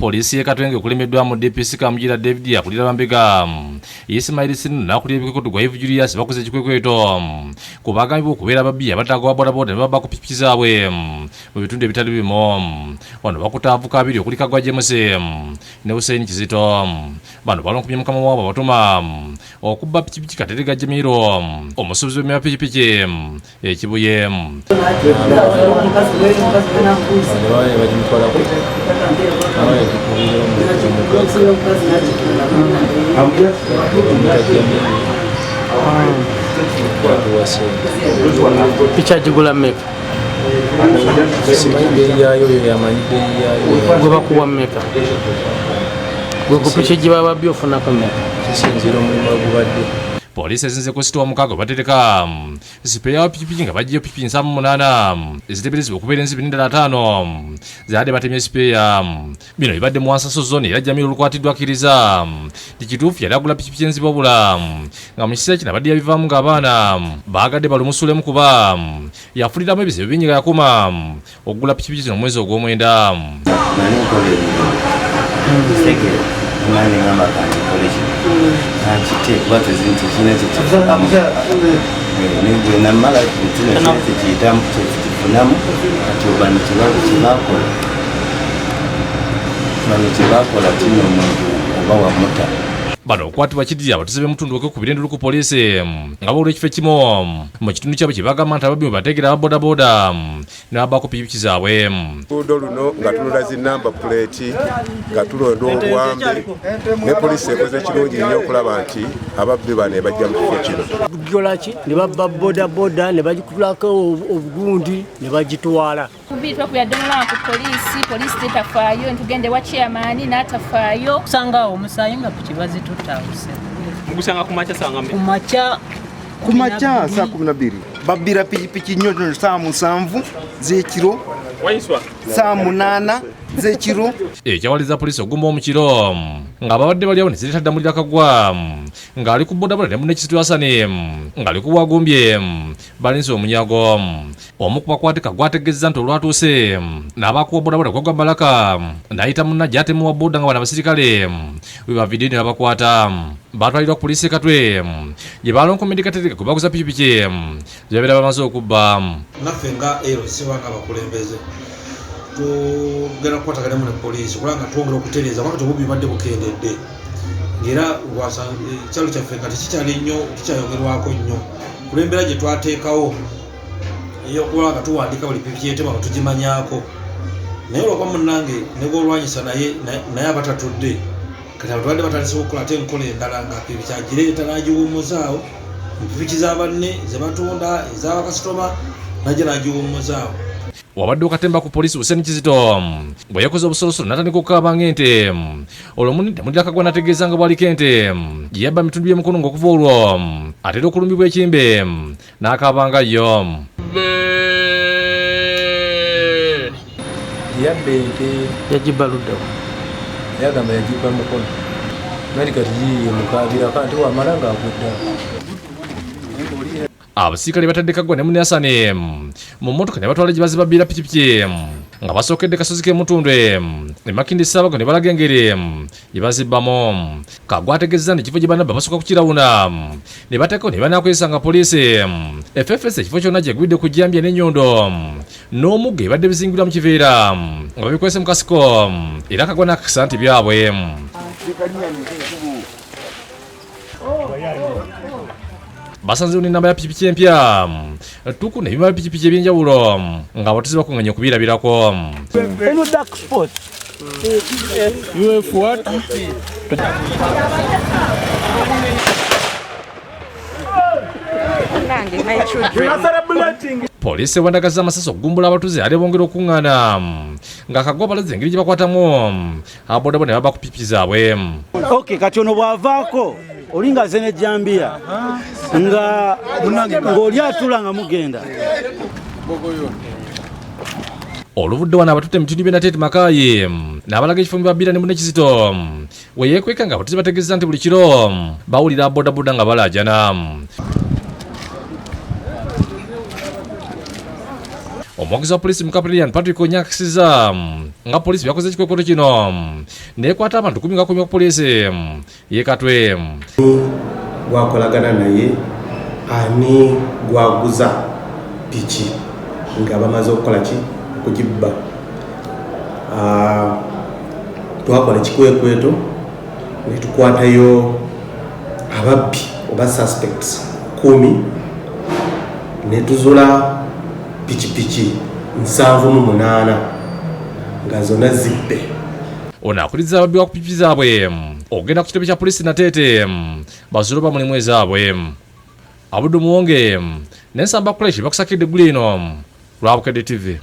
Poliisi y'e Katwe ng'ekulembeddwamu DPC Kamugira David akulira bambega Ismail Sinu n'akulira ebikwekweto gwa Eve Julius bakoze ekikwekweto ku bagambibwa okubeera ababbi abataaga wa bodaboda ne babba ku pikipiki zaabwe mu bitundu ebitali bimu. Wano bakutte abavubuka babiri okuli Kaggwa James ne Hussein Kizito. Bano balonkomye mukama waabwe abatuma okubba pikipiki Katerega Jamiru omusuubuzi w'emmere ya pikipiki e Kibuye. Piki agigula mmeka? Simanyi bbeeyi yaayo, oyo yamanyi bbeeyi yaayo. Gwe bakuwa mmeka? Gwe ku piki gye baba babbye ofunako mmeka? Kisinziira omulimu ogubadde. Poliisi ezinze ku sitoowa mukaaga we batereka sipeeya wa pikipiki nga baggyeyo pikipiki 78 eziteeberezebwa okubeera enzibi n'endala 50 zibadde batemye sipeeya. Bino bibadde mu Wansaso zone era Jamil olukwatiddwa akkiriza nti kituufu yali agula pikipiki enzibi wabula nga mu kiseera kino abadde yabivaamu ng'abaana baagadde balumusuulemu kuba yafuniramu ebizibu bingi nga yakoma okugula pikipiki zino mu mwezi ogw'omwenda. Nali nkola emirimu kitegeera, nange ngamba kankikole kino kankite kuba tekirina kyekifunamu, bwe namala kino kirina kyekiyitamu kyekifunamu. Kati bano kyebakola, bano kyebakola kino, omuntu oba wamuta. Bano okukwatibwa kiddirira abatuuze b'emutundu okwekubira enduulu ku poliisi nga boolwa ekifo ekimu mu kitundu kyabwe kye bagamba nti ababbi mwe bateegera aba bodaboda ne babbako pikipiki zaabwe. Oluguudo luno nga tunula zi namba puleeti nga tulonda obwambe, ne poliisi ekoze kirungi nnyo okulaba nti ababbi bano ebajja mu kifo kino. Bugolaki ne babba bodaboda ne bagikutulako obugundi ne bagitwala. Kubiri twakubira ddala ku poliisi, poliisi tetafaayo, ntugende wa chairman n'atafaayo. Kusanga awo omusaayi nga piki bazitutte awo ssebo. Mugusanga ku makya sanga mmeka? Ku makya. Ku makya saa 12 babbira pikipiki nnyo, saa 7 z'ekiro, saa 8 z'ekiro. Ekyawaliriza poliisi okugumba omukiro nga ababadde bali awo ne zireeta Ddamulira Kaggwa ng'ali ku bodaboda ne munne Kizito Hasani ng'ali ku bwagumbye balinze omunyago. Omu ku bakwate Kaggwa ategeezezza nti olwatuuse n'abakuwa bodaboda gwagwa Malaka n'ayita munne ajje atemuwa boda nga bano abasirikale we baviiriddeyo ne babakwata. Baatwalirwa ku poliisi e Katwe gye baalonkomedde Katerega gwe baguza pikipiki ze babeera bamaze okubba. Naffe nga LC oba nga abakulembeze tugenda kukwataganamu ne poliisi okulaba nga twongera okutereeza kubanga obubbi bubadde bukendedde, ng'era ekyalo kyaffe nga tekikyali nnyo, kikyayogerwako nnyo kulw'embeera gye twateekawo ey'okuba nga tuwandiika buli pikipiki etema nga tugimanyaako. Naye olwokuba munnange ne gw'olwanyisa naye naye aba tatudde, kati abantu badde batandise okukola ate enkola endala nga pikipiki agireeta n'agiwummuzaawo mu pikipiki za banne ze batunda, ez'abakasitoma, najja n'agiwummuzaawo. Wabaddewo katemba ku poliisi Hussein Kizito bwe yakoze obusolosolo n'atandika okukaaba ng'ente, olwo munne Ddamulira Kaggwa n'ategeeza nga bw'aliko ente gye yabba mu bitundu by'e Mukono ng'okuva olwo atera okulumbibwa ekimbe n'akaaba nga yo. Yabba ente. Yagibba ludda wa? Yagamba yagibba Mukono. Nali kati yiiye mukaabirako ate wamala ng'agudde. Abasirikale batadde Kaggwa ne munne Hassan mu mmotoka ne batwala gye bazibabbira pikipiki nga basookedde kasozi k'e Mutundwe e Makindye Ssaabago ne balaga engeri gye bazibbamu. Kaggwa ategeezezza nti ekifo gye banabba basooka kukirawuna ne bateekako ne banaakozesa nga poliisi effeffesa ekifo kyonna gyegwidde ku jjambiya n'ennyondo n'omuggo ebibadde bizingirwa mu kiveera nga babikwese mu kasiko, era Kaggwa n'akakasa nti byabwe. Basanzeewo n'ennamba ya pikipiki empya ttuku n'ebyuma bya pikipiki eby'enjawulo ng'abatuuze bakunganye okubirabirako. Eno dark spot. UF what? Poliisi ewandagazza amasasi okugumbula abatuuze ate bongera okuŋŋaana nga Kaggwa balaze engeri gye bakwatamu ababodaboda ne baba ku pikipiki zaabwe. Okay, kati ono bw'avaako olinga aze n'ejjambiya nga ng'oli atula nga mugenda. Oluvudde wano abatutte emitundu by'e Nateete Makaayi n'abalaga ekifo mwe babbira ne munne Kizito we yeekweka nga abatuuze bategeezezza nti buli kiro bawulira ababodaboda nga balaajana. Omwogezi wa poliisi mu Kapelian Patrick Onyakisiza nga poliisi byakoze ekikwekweto kino nekwata abantu 10 nga ku poliisi ye Katwe. Gwakolagana naye ani gwaguza piki nga bamaze okukola ki okugibba. Twakola ekikwekweto ne tukwatayo ababbi oba suspects 10 ne tuzula pikipiki 78 nga zonna zibbe. Ono akuliza ababbi wa pikipiki zaabwe okugenda ku kitebe kya poliisi Nateete bazuule oba mulimu ezaabwe. Abudu Muwonge n'Ensamba Kuleshi bakusakidde eggulu eno lwa Bukedde TV.